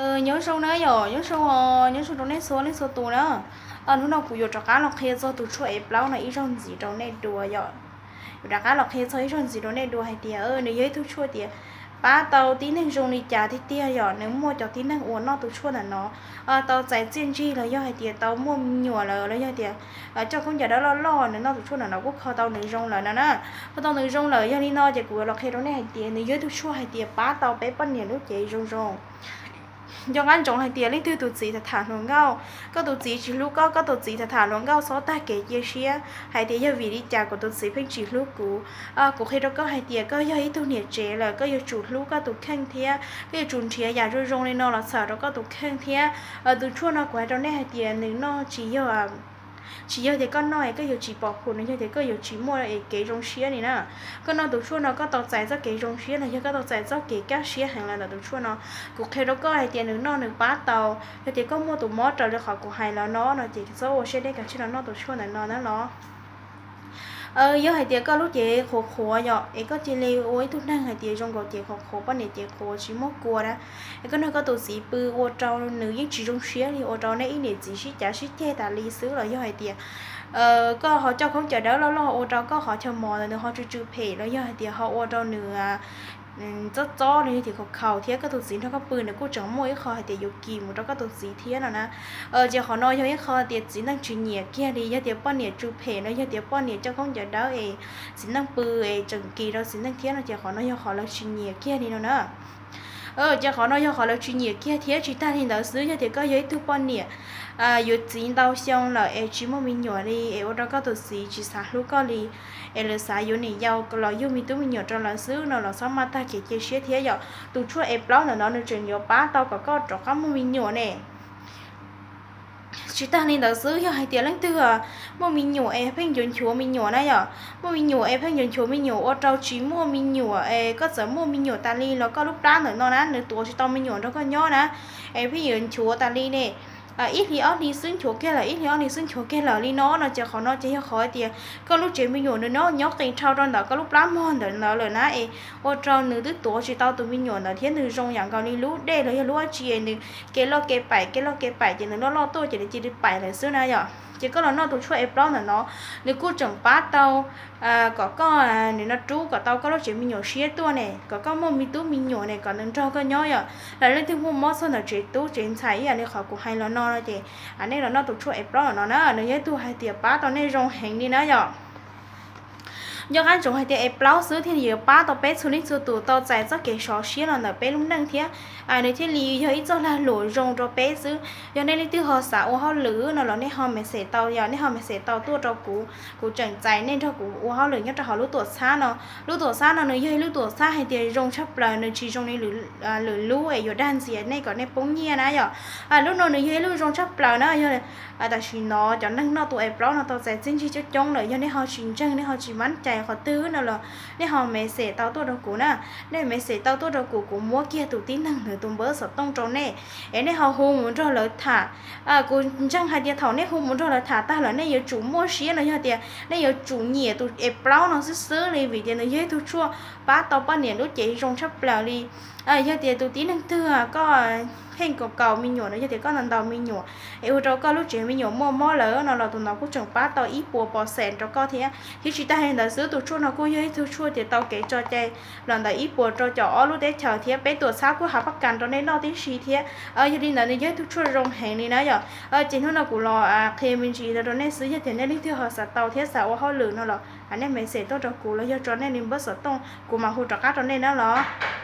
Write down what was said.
Nyob zoo na yom, nyob zoo os, nyob zoo rau nej txhua leej txhua tus na. Hnub no kuv yuav rov qab los qhia txog tus tshuaj ev plaub no ib zaug ntxiv rau nej dua yom. Yuav rov qab los qhia txog ib zaug ntxiv rau nej dua hais tias nws yog ib tug tshuaj tias pab tau tib neeg zoo li cas tiag tiag yom. Nws muaj cov tib neeg uas noj tus tshuaj ntawm no tau txais txiaj ntsig los yog hais tias tau muaj me nyuam lawm los yog tias coj khaub ncaws dawb loj loj, nws noj tus tshuaj ntawm no kuj kho tau nws zoo lawm no na. Kho tau nws zoo lawm, yog li no ces kuv yuav los qhia rau nej hais tias nws yog ib tug tshuaj hais tias pab tau peb poj niam lub cev zoo zoo. Nco qab ntsoov hais tias leej twg tus txiv tham tham hluas nkauj, koj tus txiv tsis hlub koj, koj tus txiv tham tham hluas nkauj txhob tag kev cia siab hais tias yog vim li cas kuv tus txiv pheej tsis hlub kuv. Kuv qhia rau koj hais tias koj yog ib tug niam tsev lawm, koj yuav tsum hlub koj tus kheej thiab koj yuav tsum nrhiav yam zoo zoo li no los txhawb rau koj tus kheej thiab. Tus tshuaj no kuv hais rau nej hais tias nws noj tsis yog tsis yog tias koj noj es koj yuav tsis pom phum, no yog tias koj yuav tsis muaj es kev zoo siab li na. Koj noj tus tshuaj no koj tau txais txoj kev zoo siab los yog koj tau txais txoj kev kaj siab heev lawm ntawm tus tshuaj no. Kuv qhia rau koj hais tias nws noj nws pab tau, yog tias koj muaj tus mob raws li qhov kuv hais los no no ces txhob ua siab deb, kav tsij los noj tus tshuaj ntawm no na los. Yog hais tias koj lub cev qhuav qhuav yom, es koj cia li ua ib tug neeg hais tias zoo nkaus cev qhuav qhuav, poj niam cev qhuav tsis muaj kua na, es koj nrog koj tus txiv pw ua rau nws yeej tsis zoo siab li, ua rau nej ib niam txiv sib cav sib ceg tas li xwb los yog hais tias koj ho coj khaub ncaws dawb loj loj ua rau koj qhov chaw mos ntawd nws ho tsw tsw phem los yog hais tias ho ua rau nws txob txob los yog tias khaus khaus thiab koj tus txiv nrog koj pw nws kuj tseem muaj ib qho hais tias yuav kis mus rau koj tus txiv thiab no na. Ces qhov no yog ib qho tias txiv neej tsis nyiam kiag li, yog tias poj niam tsw phem no, yog tias poj niam coj khaub ncaws dawb es txiv neej pw es tseem kis rau txiv neej thiab no ces qhov no yog qhov lawv tsis nyiam kiag li no na. Ces qhov no yog qhov lawv tsis nyiam kiag thiab. Tsis tag li ntawd xwb, yog tias koj yog ib tug poj niam yuav txiv ntau xyoo lawm es tsis muaj me nyuam li es ua rau koj tus txiv tsis xav hlub koj li, es lawv xav yuav niam yau los yug me tub me nyuam rau lawv xwb no los txhob maj tag kev cia siab thiab yom. Tus tshuaj ev plaub ntawm no nws tseem yuav pab tau kom koj rov qab muaj me nyuam ne. Tsis tag li ntawd xwb, yog hais tias leej twg muaj me nyuam es pheej yuav nchuav me nyuam na yom, muaj me nyuam es pheej yuav nchuav me nyuam ua rau tsis muaj me nyuam es koj txawm muaj me nyuam tas li los koj lub plab ntawm no na nws tuav tsis tau me nyuam nrog koj nyob na, es pheej yuav nchuav tas li ne. Ib hlis ob hlis xwb nchuav kiag lawm, ib hlis ob hlis xwb nchuav kiag lawm li no no ces qhov no ces yog qhov tias koj lub tsev me nyuam nws nyob qis dhau rau ntawm koj lub plab mog ntawm ntawd lawm na, es ua rau nws twb tuav tsis tau tus me nyuam ntawd thiab nws zoo yam nkaus li lub dej los yog lub dab tsi es nws kev loj kev paim kev loj kev paim ces nws loj loj tuaj ces nws cia li paim lawm xwb na yom. Ces koj los noj tus tshuaj ev plaub ntawm no, nws kuj tseem pab tau kom koj, nws no rub kom tau koj lub tsev me nyuam siab tuaj ne, kom koj muaj me tub me nyuam ne, kom nws nrog koj nyob yom. Los leej twg muaj mob txog ntawm tsev tub tsev ntxhais ib yam li qhov kuv hais los no no ces nej los noj tus tshuaj ev plaub ntawm no na, nws yog ib tug hais tias pab tau nej zoo heev li na yom. Nco qab ntsoov hais tias ev plaub xwb thiaj li yuav pab tau peb txhua leej txhua tus tau txais txoj kev sov siab los ntawm peb lub neej thiab nws thiaj li yog ib txoj lag luam zoo rau peb xwb. Yog nej leej twg ho xav ua hauj lwm no los nej ho message tau yom, nej ho message tau tuaj rau kuv, kuv tseem txais nej nrog kuv ua hauj lwm nyob rau hauv lub tuam txhab no. Lub tuam txhab no nws yog ib lub tuam txhab hais tias zoo tshaj plaws, nws tsis zoo li lwm lub es yuav dag ntxias nej kom nej poob nyiaj na yom. Lub no nws yog ib lub zoo tshaj plaws na yog tam sim no cov neeg noj tus ev plaub no tau txais txiaj ntsig coob coob lawm. Yog nej ho tsis ntseeg, nej ho tsis mab cai qhov twg no los nej ho message tau tuaj rau kuv na. Nej message tau tuaj rau kuv, kuv muab kiag tus tib neeg ntawd tus npawb xov tooj rau nej, es nej ho hu mus nrog lawv tham. Kuv ntseeg hais tias thaum nej hu mus nrog lawv tham tag lawm nej yuav tsum muaj siab no, yog tias nej yuav tsum nyiam tus ev plaub no xwb xwb li, vim tias nws yog ib tug tshuaj pab tau poj niam lub cev zoo tshaj plaws li. Yog tias tus tib neeg twg koj pheej kaus kaus me nyuam no, yog tias koj ntaus ntaus me nyuam es ua rau koj lub tsev me nyuam muaj mob lawm no los tus no kuj tseem pab tau ib puas pos xem rau koj thiab. Thiab tsis tag li ntawd xwb, tus tshuaj no kuj yog ib tug tshuaj tias tau kev tso cai los ntawm ib puas rau caum ob lub teb chaws thiab peb tuam txhab kuj hav pab kas rau nej noj tib si thiab. Yog li ntawd nws yog ib tug tshuaj zoo heev li na yom. Ces hnub no kuv los qhia me ntsis rau nej xwb, yog tias nej leej twg ho xav tau thiab xav ua hauj lwm no los nej message tuaj rau kuv los yog tso nej li npawb xov tooj kuv mam hu rov qab rau nej na los.